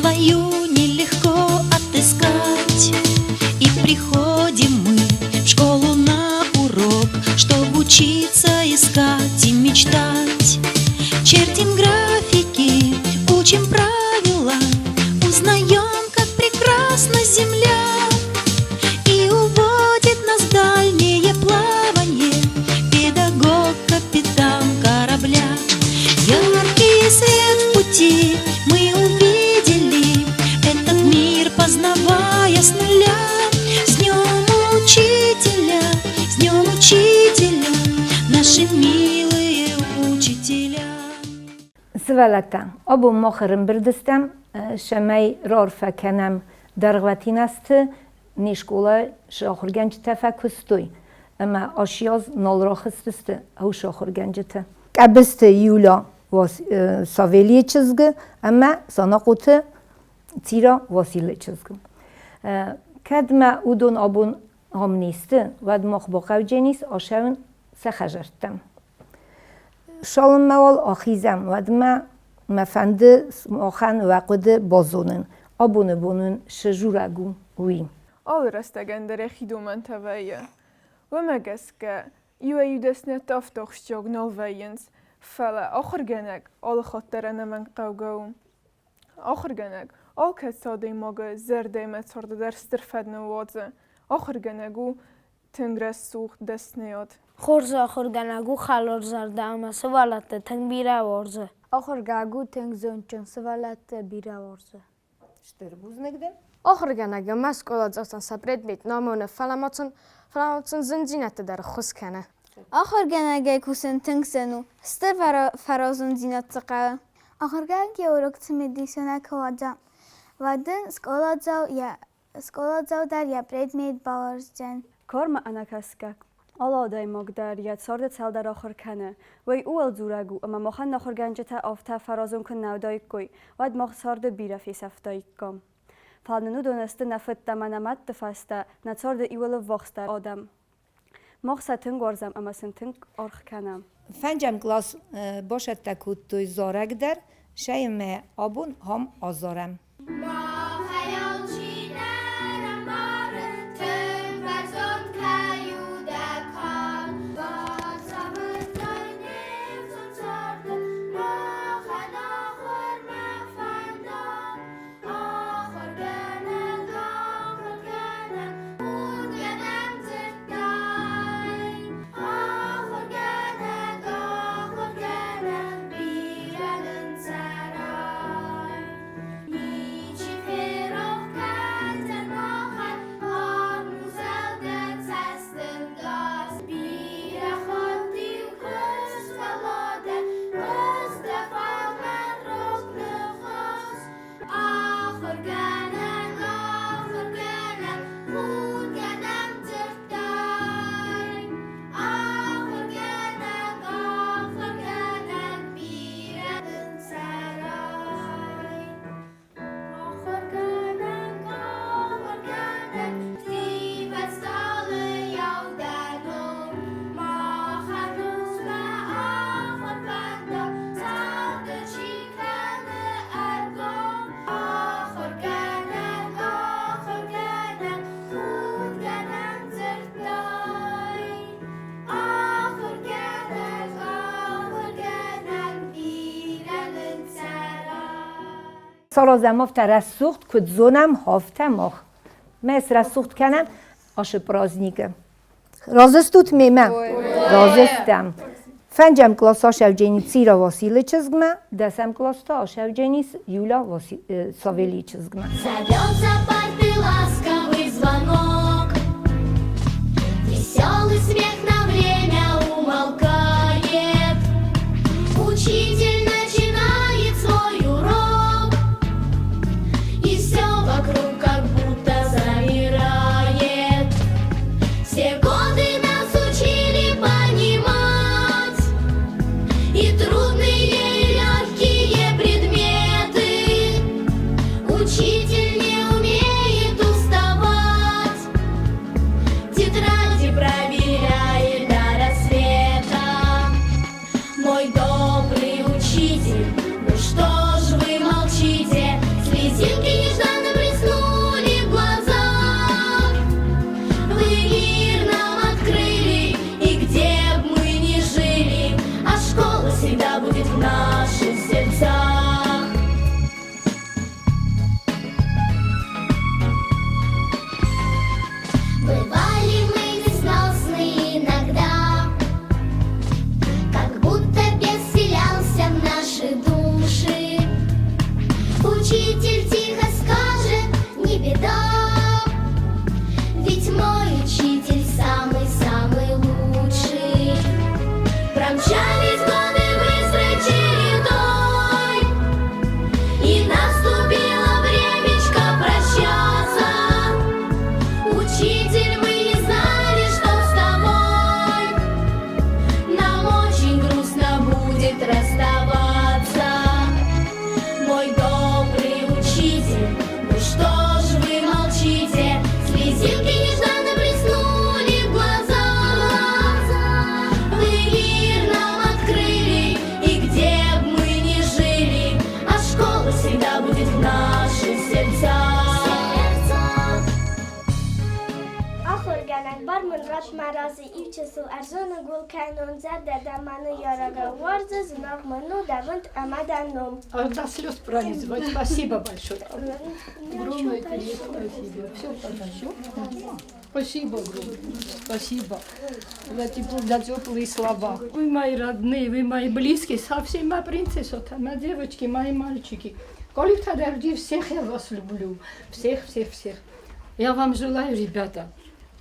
свою нелегко отыскать. И приходим мы в школу на урок, чтобы учиться искать и мечтать. Чертим графики, учим правила, узнаем, как прекрасна земля. И уводит нас в дальнее плавание педагог, капитан корабля. Яркий свет в пути мы увидели, этот мир познавая с нуля. С днем учителя, с днем учителя, наши милые учителя. Сывӕллӕттӕ, абон мах ӕрӕмбырд стӕм, цӕмӕй раарфӕ кӕнӕм дӕргъвӕтин азты не скъолайы цы ахуыргӕнджытӕ фӕкуыстой ӕмӕ асиаз нал рахызтысты уыцы ахуыргӕнджытӕ. Къӕбысты Юля Савелийы чызг ӕмӕ Санахъоты Цира Василы чызг. Кӕд мӕ уыдон абон ам не сты, уӕд мах бахъӕудженис ацӕуын сӕ хӕдзӕрттӕм. Цалынмӕ уал ахизӕм, уӕдмӕ мӕ фӕнды махӕн уӕ хъуыды базонын, абоны бон уын цы дзурӕг у, уый. Алы рӕстӕгӕн дӕр йӕхи домӕнтӕ вӕййы. Уымӕ гӕсгӕ иуӕй-иу дӕсныйӕдтӕ афтӕ ахсджиаг нал вӕййынц, фӕлӕ ахуыргӕнӕг алы хатт дӕр ӕнӕмӕнгхъӕугӕ у. Ахуыргӕнӕг алкӕцы адӕймагы зӕрдӕмӕ царды дӕр стыр фӕд ныууадзы. Ахуыргӕнӕг у тынг рӕсугъд дӕсныйад. Хорз ахуыргӕнӕг у хӕларзӕрдӕ ӕмӕ сывӕллӕтты тынг бирӕ уарзы. Ахуыргӕнӕг у тынг зондджын, сывӕллӕтты бирӕ уарзы. Стыр бузныг дын. Ахуыргӕнӕг ӕмӕ скъоладзаутӕн сӕ предмет нӕ амоны, фӕлӕ ма сын, фӕлӕ ма сын зындзинӕдты дӕр ӕххуыс кӕны. Ахуыргӕнӕгӕй кусын тынг зын у, стыр фӕразондзинад дзы хъӕуы. Ахуыргӕнӕг йӕ урок цымыдисонӕй куы уадза, уӕд ын скъоладзау йӕ Скъоладзау дӕр йӕ предмет бауарздзӕн. Кармӕ ӕнӕкӕсгӕ, алы адӕймаг дӕр йӕ царды цалдӕр ахуыр кӕны. Уый ууыл дзурӕг у, ӕмӕ махӕн ахуыргӕнджытӕ афтӕ фӕразон куы нӕ уыдаиккой, уӕд мах царды бирӕ фесӕфтаиккам. Фӕлӕ нын уыдон сты нӕ фыдтӕ ӕмӕ нӕ мӕдты фӕстӕ, нӕ царды иууыл ӕввахсдӕр адӕм. Мах сӕ тынг уарзӕм ӕмӕ сын тынг аргъ кӕнӕм. Фӕнджӕм кълас бацӕттӕ кодтой зарӕг дӕр, сӕимӕ абон ам азарӕм. Махӕй алчи дӕр ӕмбары, тынг бӕрзонд кӕй у дӕ кад. Бацамыдтай не взонг царды махӕн ахуырмӕ фӕндаг. Ахуыргӕнӕг, ахуыргӕнӕг, хургӕнӕн дзырдтай. Ахуыргӕнӕг, ахуыргӕнӕг, бирӕ нын цӕрай. Ничи ферох кӕндзӕн махӕн хъарм-узӕлгӕ цӕстӕнгас. Бирӕ хатт-иу куыст-фӕлладӕн хъуыста фӕлмӕн рог ныхас. Ахуыргӕнӕг, ахуыргӕнӕг, худгӕнӕн дзырдтай. Ахуыргӕнӕг, ахуыргӕнӕг, бирӕ дын цӕрай. Ахуыргӕнӕг, ахуыргӕнӕг, стивӕд стъалыйау дӕ ном. Махӕн рухсмӕ ахуыр фӕндаг, царды чи кӕны ӕргом. Ахуыргӕнӕг, ахуыргӕнӕг, худгӕнӕн дзырдтай. Ахуыргӕнӕг, ахуыргӕнӕг, бирӕ нын цӕрай. Саразӕм афтӕ рӕсугъд, куыд зонӕм, афтӕ мах. Мӕ срӕсугъд кӕнӕм ашы праздникы. Разы стут мемӕ? Разы стӕм. Фӕнджӕм класс Асӕвджени Цира Василы чызгмӕ, дӕсӕм класс та Асӕвджени Юля Савелийы чызгмӕ. Зовет за парты ласковый звонок. Веселый смех на время умолкает. Учитель начинает свой урок. И все вокруг как будто замирает. Все годы нас учили понимать И трудные, и легкие предметы. Учитель не умеет. мын ратт мӕ разы иу чысыл, ӕрзоныгуыл кӕнон зӕрдӕ дӕ мӕ ныййарӕгау уарзы, зынаргъ мын у дӕ вынд ӕмӕ дӕ ном. Аж до слез пронизывает. Спасибо большое. Огромное тебе спасибо. Все хорошо. Спасибо огромное. Спасибо за, тепло, за теплые слова. Вы мои родные, вы мои близкие, совсем моя принцесса, мои девочки, мои мальчики. Коли дожди, всех я вас люблю. Всех, всех, всех. Я вам желаю, ребята,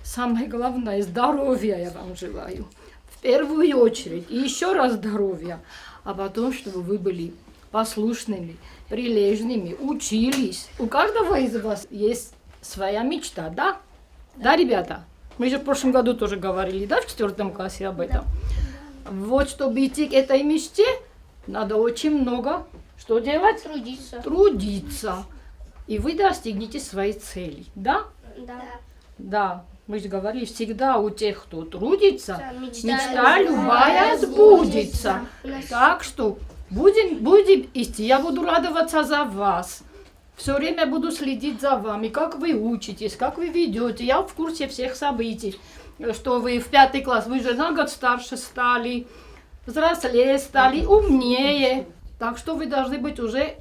самое главное, здоровья я вам желаю. В первую очередь. И еще раз здоровья. А потом, чтобы вы были послушными, прилежными, учились. У каждого из вас есть своя мечта, да? Да, ребята? Мы же в прошлом году тоже говорили, да, в четвертом классе об этом. Да. Вот, чтобы идти к этой мечте, надо очень много что делать? Трудиться. Трудиться. И вы достигнете своей цели, да? Да. Да. Мы же говорили, всегда у тех, кто трудится, мечта, мечта любая сбудется. Так что будем, будем идти. Я буду радоваться за вас. Все время буду следить за вами, как вы учитесь, как вы ведете. Я в курсе всех событий, что вы в пятый класс, вы же на год старше стали, взрослее стали, умнее. Так что вы должны быть уже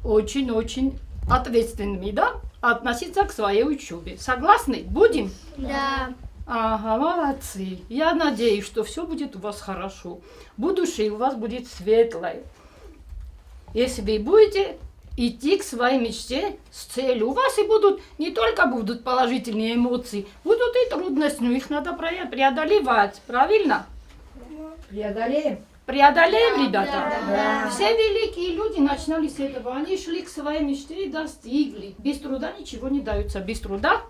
очень-очень ответственными, да? Относиться к своей учебе. Согласны? Будем? Да. Ага, молодцы. Я надеюсь, что все будет у вас хорошо. Будущее у вас будет светлое. Если вы будете идти к своей мечте с целью. У вас и будут, не только будут положительные эмоции, будут и трудности, но их надо преодолевать. Правильно? Преодолеем. Преодолеем, ребята? Да. Все великие люди начинали с этого. Они шли к своей мечте и достигли. Без труда ничего не даются. Без труда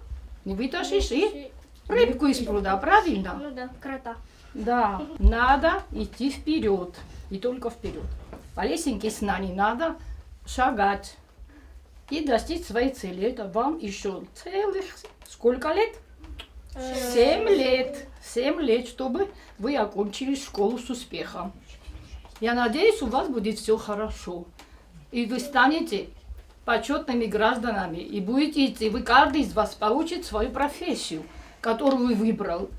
не вытащишь и рыбку из пруда, правильно? Ну да, крота. Да, надо идти вперед. И только вперед. По лесенке сна не надо шагать и достичь своей цели. Это вам еще целых сколько лет? 7 лет. 7 лет, чтобы вы окончили школу с успехом. Я надеюсь, у вас будет все хорошо. И вы станете почетными гражданами и будете идти. Вы, каждый из вас получит свою профессию, которую вы выбрал.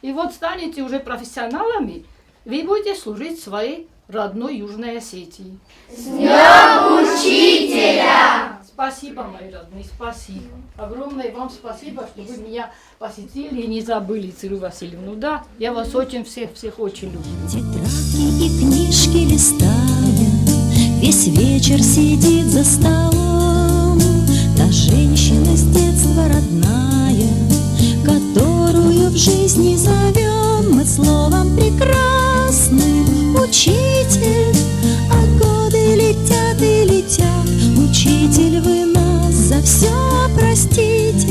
И вот станете уже профессионалами, вы будете служить своей родной Южной Осетии. С Днем Учителя! Спасибо, мои родные, спасибо. Огромное вам спасибо, что вы меня посетили и не забыли, Циру Васильевну. Да, я вас очень всех, всех очень люблю. Тетрадки и книжки листая, весь вечер сидит за столом. Та женщина с детства родная, которую в жизни зовем мы словом прекрасным учитель. А годы летят и летят, учитель, вы нас за все простите,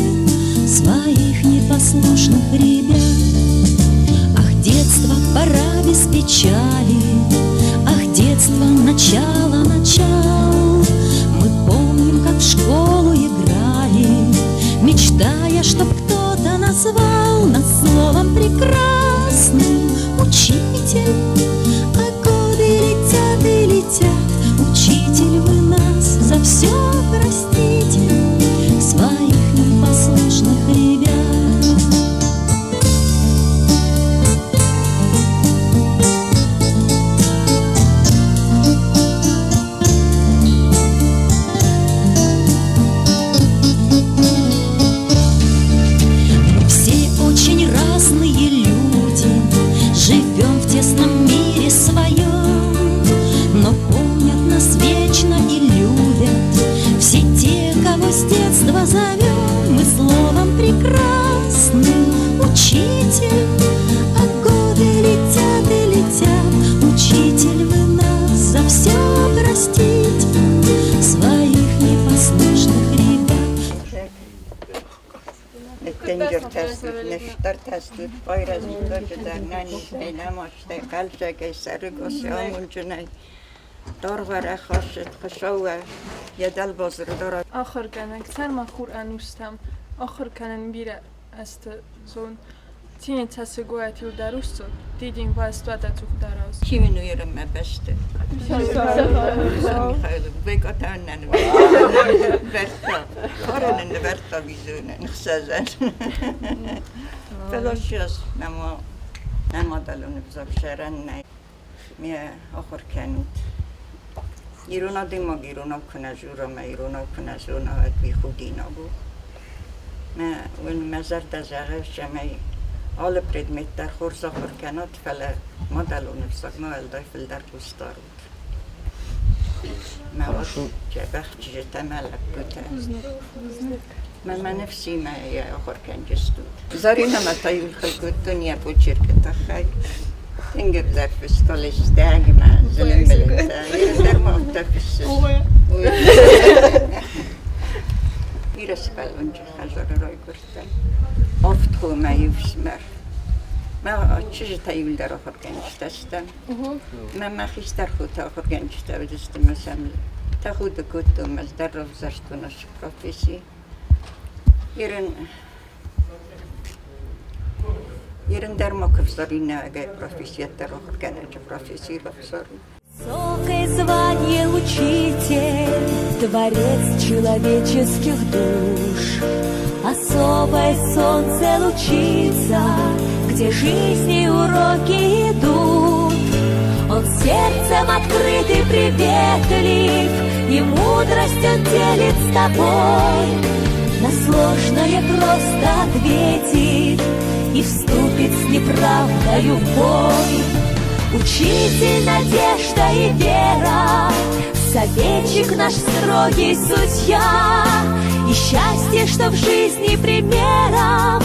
своих непослушных ребят. Ах, детство, пора без печали, ах, детство, начало, начал. Мы помним, как в школу играли, мечтая, чтоб кто-то назвал нас словом прекрасным учитель. А годы летят и летят, учитель, вы нас за все простите, своих непослушных ребят. Мы все очень разные люди, живем в тесном мире своем, но помнят нас вечно и любят все те, кого с детства зовем мы словом прекрасным учитель. А годы летят и летят, учитель, вы нас за все простите, своих непослушных ребят. Ахуыргӕнӕг, цӕр мӕ хур ӕнустӕм, ахуыр кӕнын бирӕ ӕзты зон. Цины цӕссыгуӕтыл дӕр усцот, дидин уӕзтуат ӕдзухдӕр ауз. Химинуйрын мӕ бӕсты. Фӕлӕ ӕз нӕ мадӕлон ӕвзаг сӕрӕн нӕй. Ме ахуыр кӕнут. Ирон адӕймаг иронау куы нӕ дзура ӕмӕ иронау куы нӕ зона, уӕд уый худинаг у. Мӕ уын мӕ зӕрдӕ зӕгъы, цӕмӕй алы предмет дӕр хорз ахуыр кӕнат, фӕлӕ мадӕлон ӕвзагмӕ уӕлдай фылдӕр хъус дарут. Мӕ дзӕбӕх чызджытӕ мӕ лӕппутӕ. Мӕ мӕ ныфсимӕ йӕ ахуыр кӕнджыстут. Заринӕмӕ та иу хыл кодтон йӕ почеркы тыххӕй. Тынг ӕвзӕр фыста лыстӕг ӕмӕ зылын-мылынтӕ. Дӕр ма афтӕ фыссыс. Бирӕ сывӕллонджын хӕдзары райгуырдтӕн. Авд хо мӕ иу фсымӕр. Мӕ чызджытӕ иуылдӕр ахуыргӕнджытӕ стӕм. Мӕ мӕ хистӕр хотӕ ахуыргӕнджытӕ уыдысты мӕ сӕм тӕхуды кодтон, ӕз дӕр равзӕрстон ацы професси. Ирын Ирын дӕр ма куы взарин нӕгӕй профессийӕ дӕр ахуыргӕнӕджы професси равзарын. Высокое звание учитель, творец человеческих душ. Особое солнце лучится, где жизни уроки идут. Он сердцем открыт и приветлив, и мудрость он делит с тобой. На сложное просто ответит и вступит с неправдою в бой. Учитель, надежда и вера, Советчик наш строгий судья, И счастье, что в жизни примером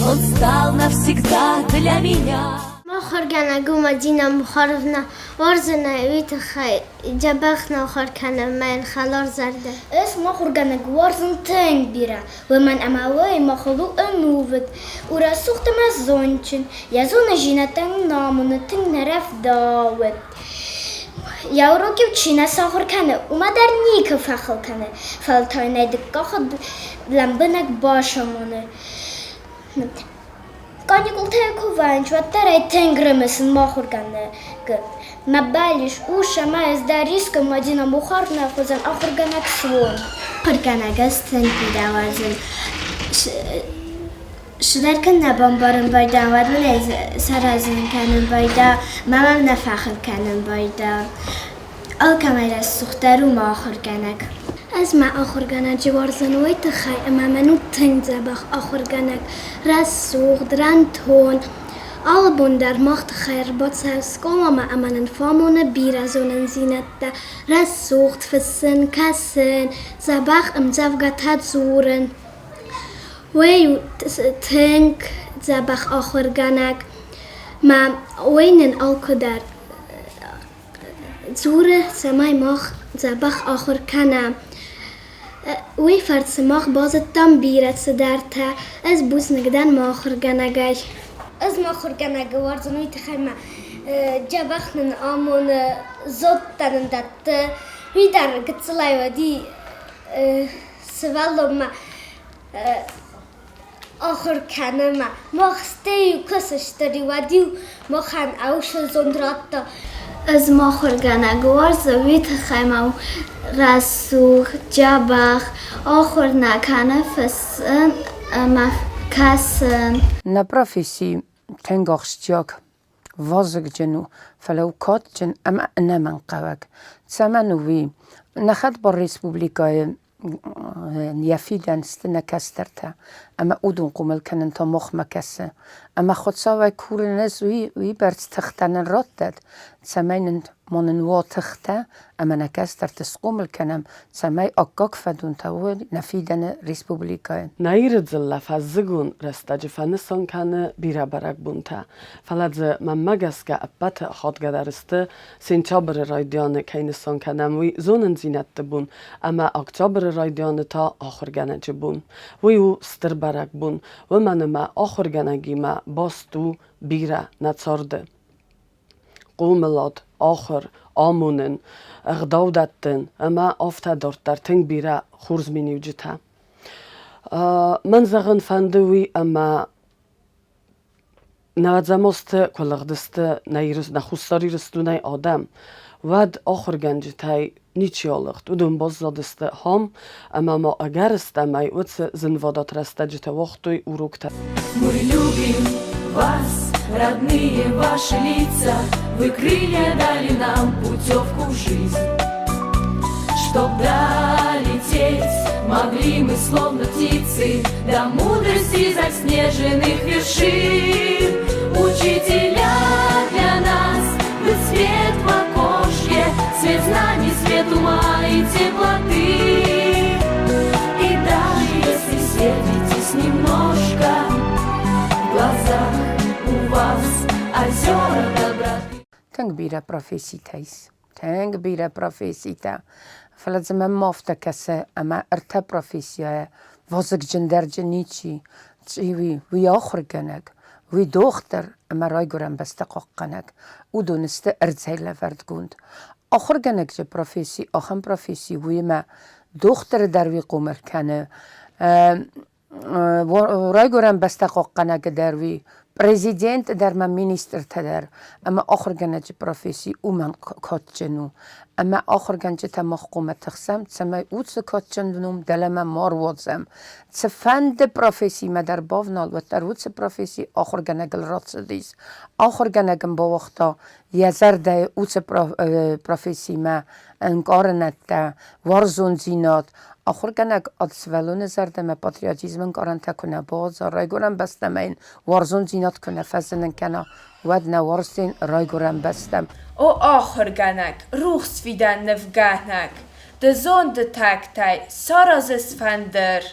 Он стал навсегда для меня. Мӕ ахуыргӕнӕг у Мадинӕ Мухаровна. Уарзын ӕй уый тыххӕй, дзӕбӕх нӕ ахуыр кӕны ӕмӕ йын хӕлар зӕрдӕ. Ӕз мӕ ахуыргӕнӕг уарзын тынг бирӕ, уымӕн ӕмӕ уый махыл у ӕнувыд, у рӕсугъд ӕмӕ зондджын, йӕ зонындзинӕдтӕ нын амоны, тынг нӕ рӕвдауы. Йӕ урок-иу чи нӕ сахуыр кӕны, уымӕ дӕр никуы фӕхыл кӕны, фӕлӕ та йын ӕй дыккаг хатт лӕмбынӕг бацамоны. Каникултӕ куы вӕййынц, уӕддӕр ӕй тынг рымысын мӕ ахуыргӕнӕг. Мӕ бӕллиц у, цӕмӕй ӕз дӕр искуы Мадинӕ Мухаровнӕ хуызӕн ахуыргӕнӕг суон. Ахуыргӕнӕг ӕз тынг бирӕ уарзын. Цыдӕр кӕн нӕ бамбарын байдаа, уӕд мын ӕй саразын кӕнын байдаа, ма мӕм нӕ фӕхыл кӕнын байдаа. Алкӕмӕй рӕсугъддӕр у мӕ ахуыргӕнӕг. Ӕз мӕ ахуыргӕнӕджы уарзын уый тыххӕй, ӕмӕ мӕн у тынг дзӕбӕх ахуыргӕнӕг, рӕсугъд, рӕнтон. Алы бон дӕр мах тыххӕй ӕрбацӕуы скъоламӕ ӕмӕ нын фӕамоны бирӕ зонындзинӕдтӕ, рӕсугъд фыссын, кӕсын, дзӕбӕх ӕмдзӕвгӕтӕ дзурын. Уый у тынг дзӕбӕх ахуыргӕнӕг ӕмӕ уый нын алкуыдӕр дзуры, цӕмӕй мах дзӕбӕх ахуыр кӕнӕм. Уый фӕрцы мах базыдтам бирӕ цыдӕртӕ. Ӕз бузныг дӕн мӕ ахуыргӕнӕгӕй. Ӕз мӕ ахуыргӕнӕгы уарзын, уый тыххӕй мӕ дзӕбӕх нын амоны, зондтӕ нын дӕтты. Уый дӕр гыццылӕй уыди сывӕллонмӕ ахуыр кӕнынмӕ. Мах стӕй-иу куы сыстыр, уӕд-иу махӕн ӕвсӕн зонд радта. Ӕз мӕ ахуыргӕнӕг уарзын, уый тыххӕй мӕ рӕсугъд, дзӕбӕх ахуыр нӕ кӕны фыссын ӕмӕ кӕсын. Нӕ професси тынг ахсджиаг, вазыгджын у, фӕлӕ у кадджын ӕмӕ ӕнӕмӕнгхъӕуӕг. Цӕмӕн у уый? Нӕ хӕдбар республикӕйы йӕ фидӕн сты нӕ кӕстӕртӕ, ӕмӕ уыдон хъомыл кӕнын та махмӕ кӕсы. Ӕмӕ Хуыцауӕй курын ӕз уый, уыйбӕрц тыхтӕ нын раттӕд, цӕмӕй нын ма нын уа тыхтӕ ӕмӕ нӕ кӕстӕрты схъомыл кӕнӕм, цӕмӕй аккаг фӕдонтӕ уой нӕ фидӕны республикӕйы. Нӕ Иры дзыллӕ фӕззыгон рӕстӕджы фӕнысан кӕны бирӕ бӕрӕгбонтӕ, фӕлӕ дзы, мӕнмӕ гӕсгӕ, ӕппӕты ахадгӕдӕр сты Сентябры райдианы кӕй нысан кӕнӕм, уый зонындзинӕдты бон ӕмӕ октябры райдианы та ахуыргӕнӕджы бон. Уый у стыр бӕрӕгбон, уымӕн ӕмӕ ахуыргӕнӕгимӕ баст у бирӕ нӕ царды. Хъомылад, ахуыр, амонын, ӕгъдау дӕттын ӕмӕ афтӕ дарддӕр тынг бирӕ хорз миниуджытӕ. Мӕн зӕгъын фӕнды уый, ӕмӕ Нӕуӕдзӕм азты куы лыгъдысты нӕ Хуссар Ирыстонӕй адӕм, уӕд ахуыргӕнджытӕй ничи алыгъд, уыдон баззадысты ам ӕмӕ ма ӕгӕрыстӕмӕй уыцы зынвадат рӕстӕджыты уагътой уроктӕ. Мы любим вас, родные ваши лица, Вы крылья дали нам путевку в жизнь. Чтоб долететь могли мы словно птицы До мудрости заснеженных вершин. Учителя для нас вы свет в окошке, Свет знаний, свет ума и теплоты. И даже если сердитесь немножко, В глазах у вас озера доброты. Тынг бирӕ професситӕ ис. Тынг бирӕ професситӕ. Фӕлӕ дзы мӕнмӕ афтӕ кӕсы, ӕмӕ ӕртӕ профессийӕ вазыгджындӕр ничи. Чи уый? Уый ахуыргӕнӕг, уый дохтыр ӕмӕ райгуырӕн бӕстӕ хъахъхъӕнӕг. Уыдон сты ӕрдзӕй лӕвӕрдгонд. Ахуыргӕнӕджы професси ахӕм професси уыимӕ дохтыры дӕр уый хъомыл кӕны, райгуырӕн бӕстӕ хъахъхъӕнӕг дӕр уый, президент дӕр ма министртӕ дӕр ӕмӕ ахуыргӕнӕджы професси уымӕн кадджын у. Ӕмӕ ахуыргӕнджытӕ мах хъуамӕ тыхсӕм, цӕмӕй уыцы кадджын ном дӕлӕмӕ ма руадзӕм. Цыфӕнды профессимӕ дӕр бавнал, уӕддӕр уыцы професси ахуыргӕнӕгыл рацыдис. Ахуыргӕнӕг ын бауагъта йӕ зӕрдӕйы уыцы профессимӕ ӕнкъарынӕдтӕ, уарзондзинад. Ахуыргӕнӕг ӕд сывӕллоны зӕрдӕмӕ патриотизмы ӕнкъарӕнтӕ куы нӕ бауадза, райгуырӕн бӕстӕмӕ йын уарзондзинад куы нӕ фӕзынын кӕна, уӕд нӕ уарзтен райгуырӕн бӕстӕм. О ахуыргӕнӕг, рухс фидӕн нывгӕнӕг, ды зонды тӕгтӕй саразыс фӕндыр.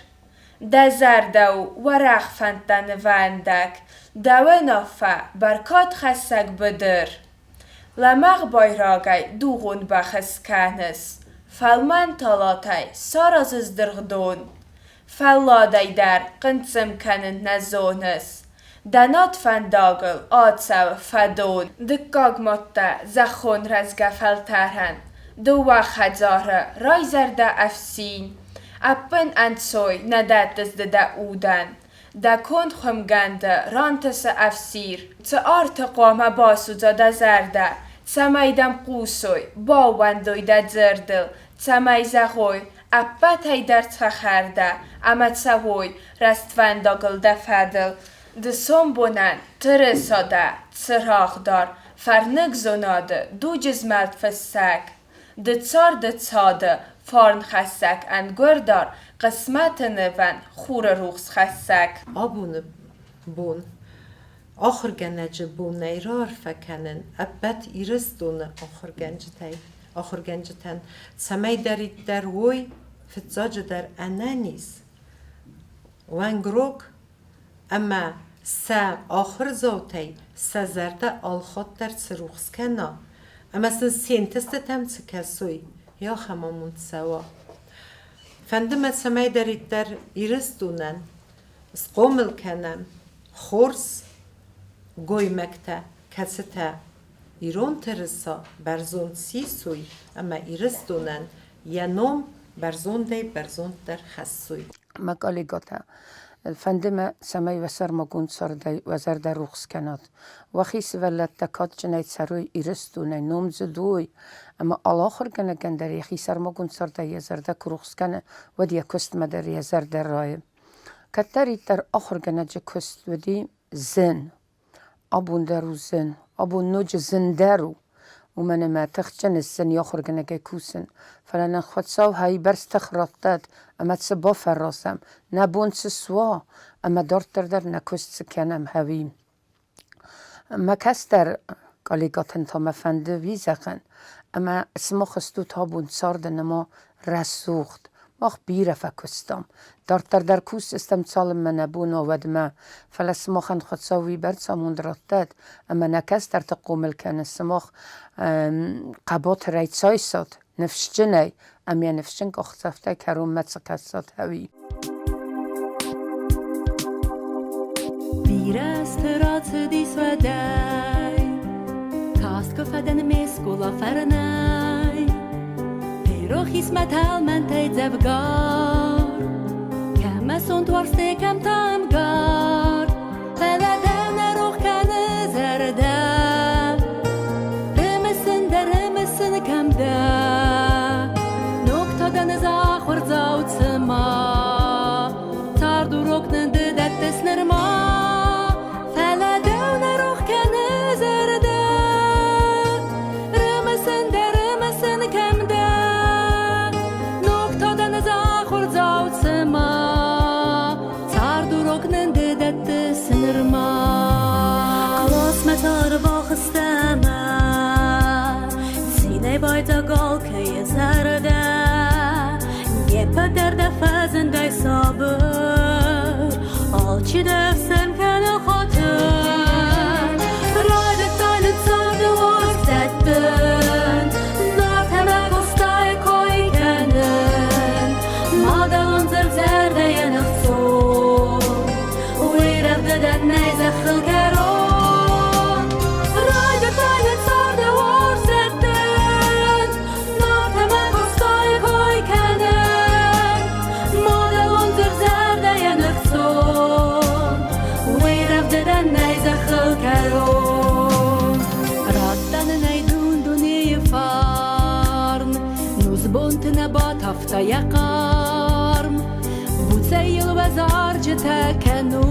Дӕ зӕрдӕ у уӕрӕх фӕндтӕ нывӕндӕг, дӕ уынаффӕ бӕркадхӕссӕг быдыр. Лӕмӕгъ байрагӕй дугъон бӕх ыскӕныс, фӕлмӕн талатӕй саразыс дыргъдон. Фӕлладӕй дӕр хъынцъым кӕнын нӕ зоныс, дӕ над фӕндагыл ацӕуы фӕдон. Дыккаг мадта зӕххон рӕзгӕ фӕлтӕрӕн, дыууӕ хӕдзары райзӕрдӕ ӕфсин. Ӕппын ӕнцой нӕ дӕттыс ды дӕ удӕн, Дӕ конд хуымгӕнды рантысы ӕфсир. Цы арты хъуамӕ басудза дӕ зӕрдӕ, цӕмӕй дӕм хъусой, баууӕндой дӕ дзырдыл, цӕмӕй зӕгъой, ӕппӕтӕй дӕр цӕхӕр дӕ, ӕмӕ цӕуой рӕствӕндагыл дӕ фӕдыл. Ды сомбонӕн тырыса дӕ, цырагъдар, фӕрныг зонады дуджы змӕлд фыссӕг. Ды царды цады фарнхӕссӕг ӕнгуырдар, хъысмӕты нывӕн хуры рухс хӕссӕг. Абоны бон ахуыргӕнӕджы бонӕй раарфӕ кӕнын ӕппӕт Ирыстоны ахуыргӕнджытӕй ахуыргӕнджытӕн, цӕмӕйдӕриддӕр уой фыццаджыдӕр ӕнӕниз, уӕнгрог ӕмӕ сӕ ахуырдзаутӕй сӕ зӕрдӕ алхатт дӕр цы рухс кӕна ӕмӕ сын се нтыстытӕм цы кӕсой, ахӕм амонд цӕуа. Фӕнды мӕ цӕмӕйдӕриддӕр Ирыстонӕн схъомыл кӕнӕм хорз гоймӕгтӕ, кӕцытӕ ирон тырыса бӕрзонд сисой ӕмӕ Ирыстонӕн йӕ ном бӕрзондӕй-бӕрзонддӕр хӕссой. Мӕ коллегӕтӕ, фӕнды мӕ, цӕмӕй уӕ сӕрмагонд цардӕй уӕ зӕрдӕ рухс кӕнат. Уӕхи сывӕллӕттӕ кадджынӕй цӕрой Ирыстонӕй, номдзыд уой, ӕмӕ алы ахуыргӕнӕгӕн дӕр йӕхи сӕрмагонд цардӕй йӕ зӕрдӕ куы рухс кӕны, уӕд йӕ куыстмӕ дӕр йӕ зӕрдӕ райы. Кӕддӕриддӕр ахуыргӕнӕджы куыст уыди зын. Абон дӕр у зын, абон ноджы зындӕр у, уымӕн ӕмӕ тыхджын ыссын ахуыргӕнӕгӕй кусын, фӕлӕ нын Хуыцау хайбӕрц тых раттӕд ӕмӕ цы бафӕразӕм, нӕ бон цы суа, ӕмӕ дарддӕр дӕр нӕ куыст цы кӕнӕм, ӕви. Мӕ кӕстӕр коллегӕтӕн та мӕ фӕнды уый зӕгъын, ӕмӕ сымах стут абон царды нырма рӕсугъд. Мах бирӕ фӕкуыстам. Дарддӕр дӕр кусдзыстӕм, цалынмӕ нӕ бон уа, уӕдмӕ. Фӕлӕ сымахӕн Хуыцау уыйбӕрц амонд раттӕд, ӕмӕ нӕ кӕстӕрты хъомыл кӕны сымах хъӕбатырӕй цайсат, ныфсджынӕй ӕмӕ йӕ ныфсджын къахдзӕфтӕй кӕронмӕ цы кӕсат, ӕви. Бирӕ азты рацыдис уӕдӕй, Каст куы фӕдӕн ме скъола фӕрнӕй. Ферох ис мӕ тӕлмӕнтӕй дзӕвгар, Кӕм мӕ сонт уарзтӕй, кӕм та ӕмгар. Фӕлӕ дӕ нӕ рох кӕны зӕрдӕ, Ымысын дӕр ымысын кӕм дӕ. урок нын ды дӕттыс нырма, фӕлӕ дӕу нӕ рох кӕны зӕрдӕ. Рымысын дӕ, рымысын кӕм дӕ, ног та дӕн ӕз ахуырдзау цыма. Цард урок нын ды дӕттыс нырма. Классмӕ та ӕрбахызтӕ ӕмӕ цинӕй байдзаг алкӕйы зӕрдӕ. Не ппӕт дӕр дӕ фӕзындӕй сабыр, алчи дӕ ӕфсӕрм кӕны хатыр. Райдыдта ныццарды уарзт дӕттын, Нарт ӕмӕ Къостайы кой кӕнын. Мадӕлон дзырд зӕрдӕйӕн ӕхцон, уый рӕвдыдӕн нӕй зӕххыл кӕрон. Райдыдта нын царды уарзт дӕттын, Нарт ӕмӕ Къостайы кой кӕнын. Мадӕлон дзырд зӕрдӕйӕн ӕхцон, уый рӕвдыдӕн нӕй зӕххыл кӕрон. Радта нын ӕй дун-дунейы фарн, Нузбонты нӕ батавта йӕ хъарм. Буцӕй йыл уӕ зарджытӕ кӕнут.